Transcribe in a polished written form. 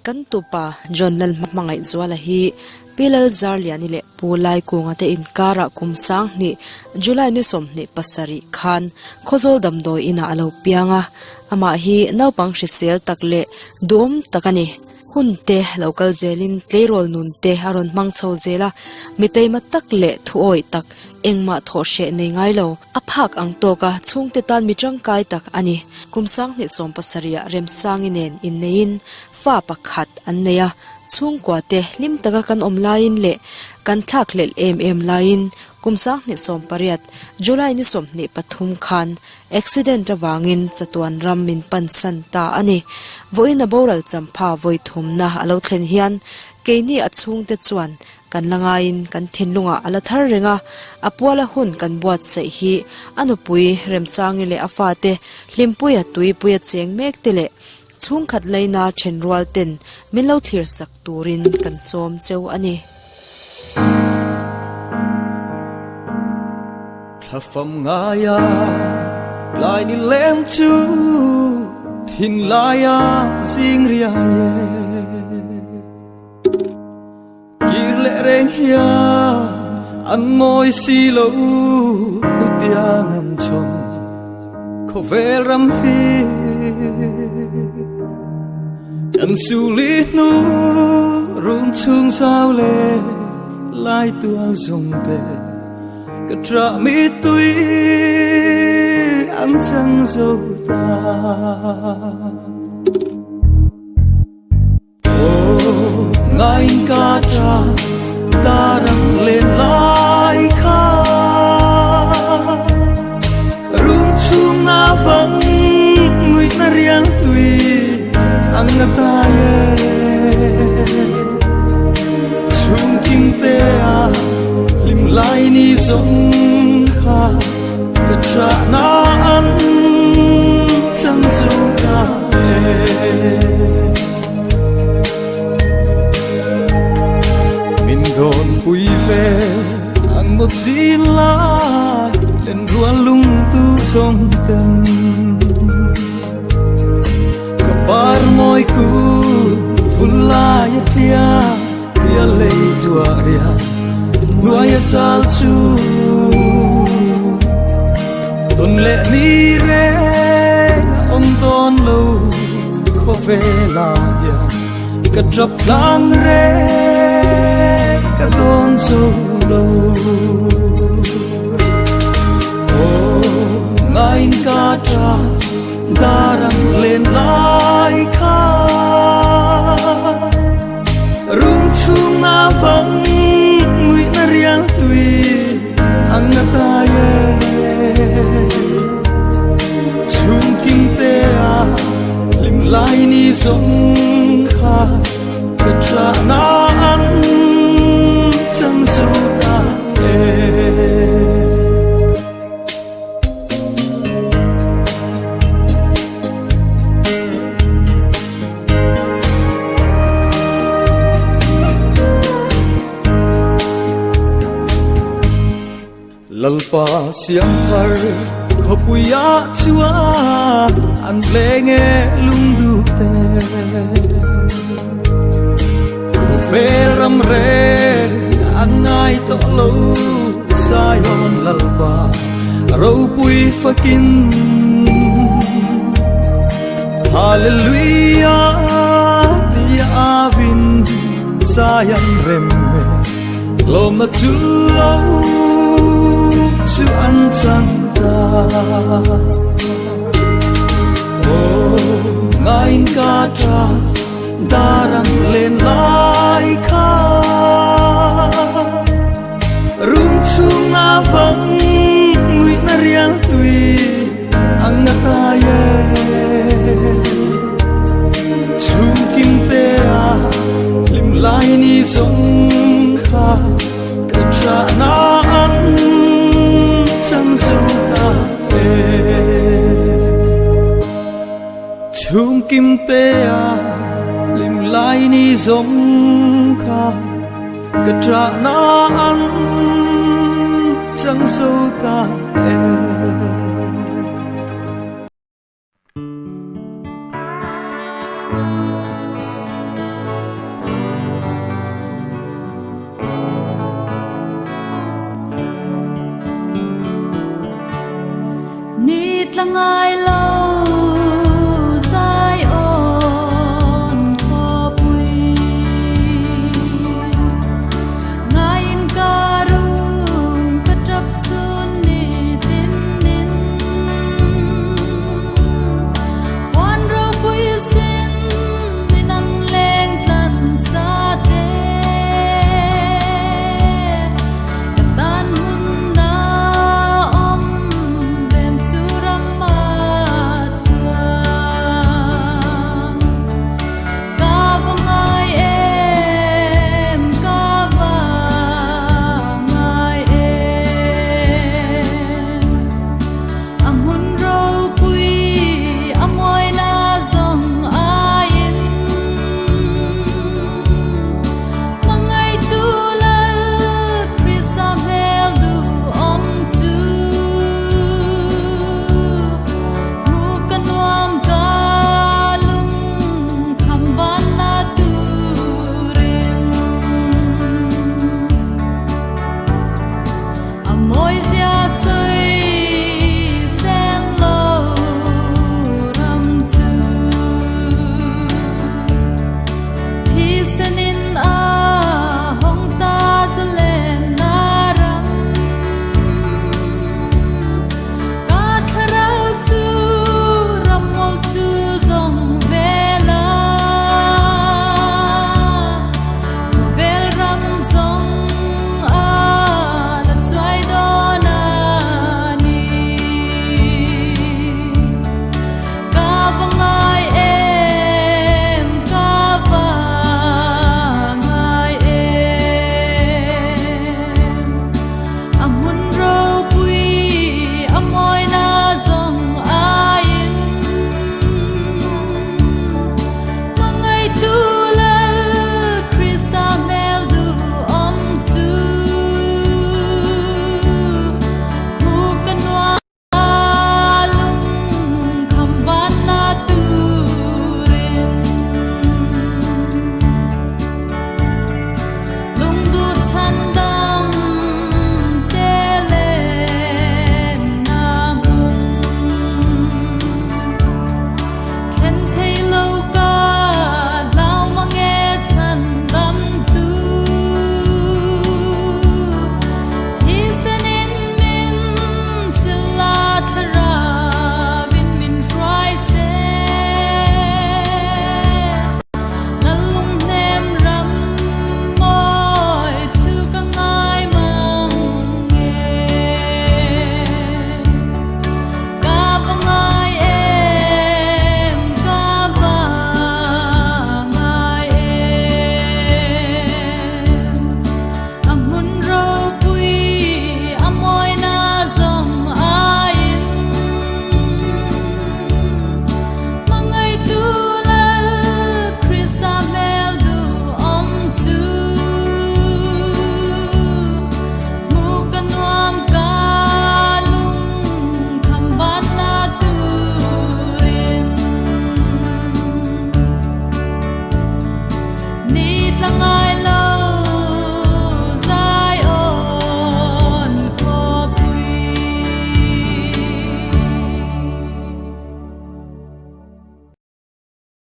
Kan tupa John Lalhmangaihzuala hi Pi Lalzarliani leh Pu Laikunga te inkarah kum 2000 July ni 27 khan Khawzawl damdawi inah a lo piang a, amah hi naupang hrisel tak leh duhawm tak a ni. Hun te lo kal zelin tleirawl nun te a rawn hmang chho zel a, mi taima tak leh thuawih tak engmah thawh hreh nei ngai lo, a phak ang tawka chhungte tan mi tangkai tak a ni. Kum 2017 ah Remsangi nen inneiin fa pakhat an nei a, chhungkua te hlim taka kan awm laiin leh kan thlakhlelh em em laiin kum 2018 July ni 23 khan Accident avangin chatuan ram min pansan ta a ni. Vawiin a boral champha vawi thumna a lo thlen hian keini a chhungte chuan kan la ngaiin kan thinlungah a la thar reng a, a puala hun kan buatsaih hi a nupui Remsangi leh a fate Hlimpuia tuipuia cheng mek te leh chhungkhat laina thenrual ten min lo thlirsak turin kan sawm cheu a ni. Thlafam ngaia tlai ni leng chu thinlaia zing riai e. Kir leh reng hian an mawi si lo nutiang an chawm khawvel ram hi. Kan suli hnu run chung zau le lai tual zong te ka tra mi tui an chang zo ta. Ngai ka tra darang len lai kha run chung na vang ngui na riang tui ang na ta ye chung kim te a lim lai ni zong kha ka tra na an chang zo ta e. Min dawn pui ve ang maw chin lai len rual lung tu zawng ten ka par mawi ku vul lai a tia ria lei tua ria nuai a sal chu tun leh ni reng a awm dawn lo khawvela hian ka tap tlang reng ka dawn zo lo. Aw ngain ka ta darang len lai kha run chung na vang ngui na riang tui ang na ta ye chung kim te a lim lai ni zong kha ka tra na an chang zo ta e. Lalpa siam thar khawpuiah chuan an leng e lungduh te khawvel ram reng an ngai tawh lo Zion Lalpa ropui fakin Hallelujah tia avin Zion rem e lawmna chu lo chu an chan ta. Aw ngain ka ta darang len lai kha run chung na vang ngui na riang tui ang na ta ye chung kim te a lim lai ni zong kha ka tra na an chang zo ta e. Chung kim te a lim lai ni zong kha ka tra na an chang zo ta e. ngai.